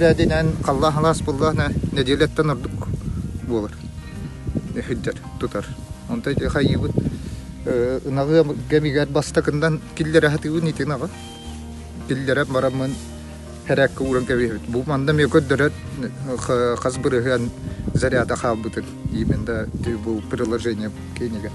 Динэн халлаан халаас буоллаҕына нэдиэлэттэн ордук буолар. Сылдьар, тутар. Онтон ити хайыыбыт ынаҕы кэмигэр бастакынан киллэрэ сатыыбын ити ынаҕы. Киллэрэн бараммын хэрээккэ ууран кэбиһэбит. Бу манна эмиэ көрдөрөр хас бырыһыан заряда хаалбытын именно бу приложение кинигэ.